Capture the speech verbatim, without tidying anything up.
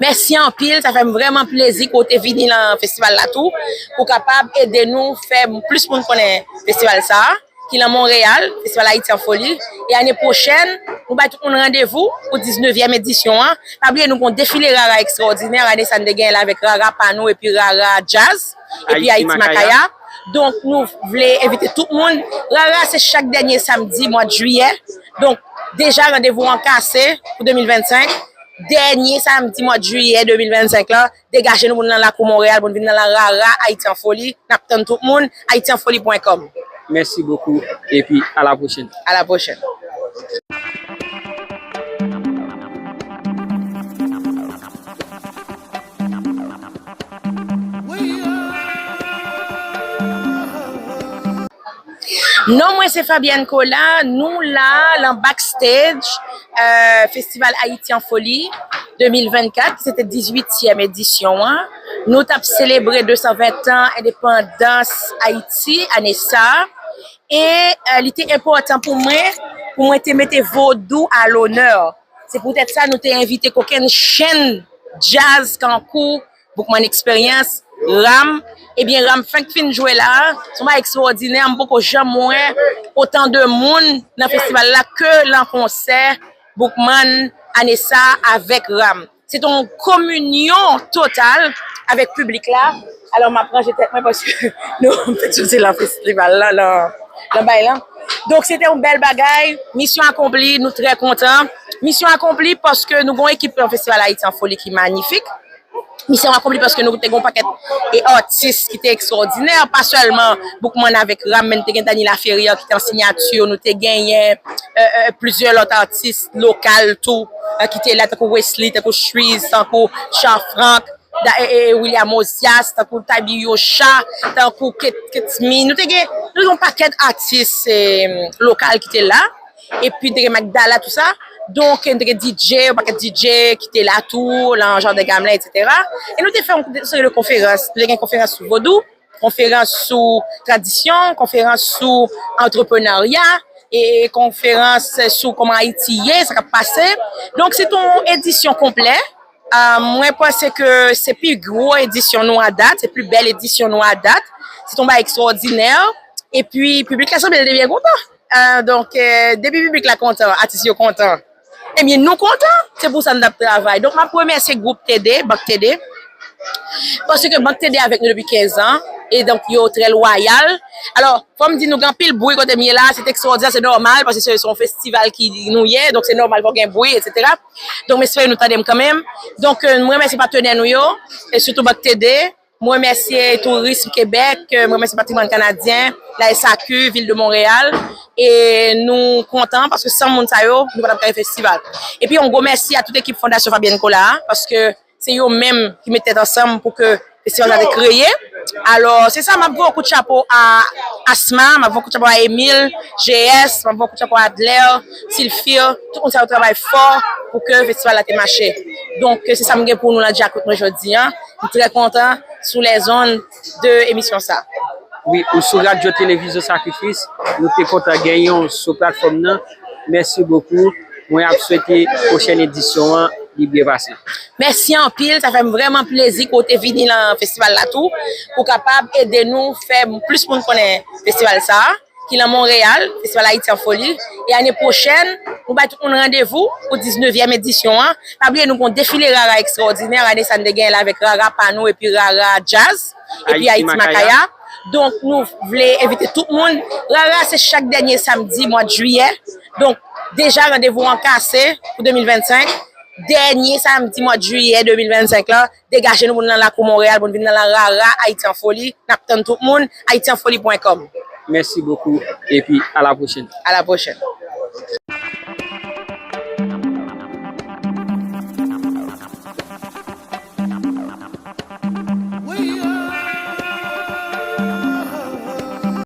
Mèsi anpil, sa fè m vrèman plezi ke w te vini nan festival la tou, pou kapab ede nou fè plis moun konnen festival sa a, ki nan Monreyal, Festival Ayiti an Foli. E ane pwochèn, nou bay tout moun randevou pou diznevyèm edisyon an. Pa bliye, nou gon defile rara ekstraòdinè, ane sa n te genyen l avèk Rara pa nou epi Rara Jazz, epi Ayiti Makaya. Donk, nou vle envite tout moun. Rara, se chak dènye samdi mwa jiyè. Donk, deja randevou an kase pou de mil vennsenk. Dènye samdi mwa jiyè de mil vennsenk la, degaje nou pou n nan lakou Monreyal, pou n vin nan la Rara Ayiti an Foli. N ap tann tout moun, ayiti an foli pwen kòm. Mèsi bokou, epi a la pwochèn. A la pwochèn. Non mwen se Fabienne Colas, nou la lan backstage, euh, Festival Haïti en Folie de mil vennkat, ki se te dizuityèm edisyon an. Nou t ap selebre de san ven tan endepandans Ayiti, ane sa. E, euh, li te enpòtan pou mwen, pou mwen te mete vodou a lonè. Se poutèt sa nou te envite kokenn chenn djaz kankou Boukman Experience, Ram. Ebyen, Ram fenk fin jwe la, se yon bagay ekstraòdinè, m poko janm wè otan de moun nan festival la ke lan konsè Boukman ane sa avèk Ram. Se te yon kominyon total avèk piblik la. Alò, m ap ranje tèt mwen paske nou fèk soti lan festival la, lan, lan bay lan. Donk, se te yon bèl bagay. Misyon akonpli, nou trè kontan. Misyon akonpli paske nou gon ekip nan Festival Ayiti an Foli ki manifik. Misyon akonpli paske nou te gon pakèt e atis ki te ekstraòdinè, pa sèlman Boukman avèk Ram, men nou te gen Dany Laferrière ki te an siyati, nou te genyen, euh, euh, plizyè lòt atis lokal tou, euh, ki te la, tankou Wesley, tankou Shreeze, tankou Charfranc, da, e, e, William Ozias, tankou Tabi Yocha, tankou Ket-, Ketmi. Nou te gen, nou te gen yon pakèt atis, eh, lokal ki te la. Epi te gen Magdala, tou sa. Donk, te gen D J, yon pakèt D J ki te la tou, lan Jaden Gamelin, etsetera. E nou te fè yon seri de konferans. Nou te gen konferans sou vodou, konferans sou tradisyon, konferans sou antreprenarya, e konferans sou kòman Ayiti ye, sa k ap pase. Donk, se te yon edisyon konplè. Ah, mwen panse ke se pi gwo edisyon nou a dat, se pi bèl edisyon nou a dat. Se te yon bagay ekstraòdinè. Epi, piblik la sanble te byen kontan. Ah, donk, eh, depi piblik la kontan, atis yo kontan. Ebyen, nou kontan, se pou sa n t ap travay. Donk, m ap remèsye gwoup T D, Bank T D, paske Bank T D avèk nou depi kenz an, e donk, yo trè lwayal. Alò, fò m di nou gen anpil bri kote m ye la, se te ekstraòdinè, se nòmal, paske se, se yon festival ki nou ye, donk se nòmal fò gen bri, etsetera. Donk, m espere nou tande m kanmenm. Donk, euh, m remèsye patnè nou yo, e sitou Bank T D. M remèsye Tourism Québec, euh, m remèsye Patrimwàn Kanadyen, la S A Q, Vil de Monreyal. E nou kontan, paske san moun sa yo, nou pa t ap ka gen festival. Epi, yon gwo mèsi a tout ekip Fondasyon Fabienne Colas, paske se yo menm ki met tèt ansanm pou ke festival sa te kreye. Alò, se sa, m ap voye yon kout chapo a Asma, m ap voye yon kout chapo a Emile, G S, m ap voye yon kout chapo a Adler, Silfir, tout moun sa yo travay fò pou ke festival la te mache. Donk, se sa m gen pou nou nan Djakout mwen jodi a. M trè kontan sou lèzonn de emisyon sa. Wi, ou sou Radyo Televizyon Sakrifis, nou te kontan genyen w sou platfòm nan. Mèsi bokou. Mwen ap swete pwochèn edisyon an, li byen pase. Mèsi anpil, sa fè m vrèman plezi ke w te vini nan festival la tou, pou kapab ede nou fè plis moun konnen festival sa a, ki nan Monreyal, Festival Ayiti an Foli. E ane pwochèn, nou bay tout moun randevou pou diznevyèm edisyon an. Pa bliye, nou gon defile rara ekstraòdinè, ane sa n te genyen l avèk Rara pa nou epi Rara Jazz, epi Ayiti Makaya. Donk, nou vle envite tout moun. Rara, se chak dènye samdi mwa jiyè. Donk, deja randevou an kase pou de mil vennsenk. Dènye samdi mwa jiyè de mil vennsenk la, degaje nou pou n nan lakou Monreyal, pou n vin nan la Rara Ayiti an Foli. N ap tann tout moun, ayiti an foli pwen kòm. Mèsi bokou, epi a la pwochèn. A la pwochèn.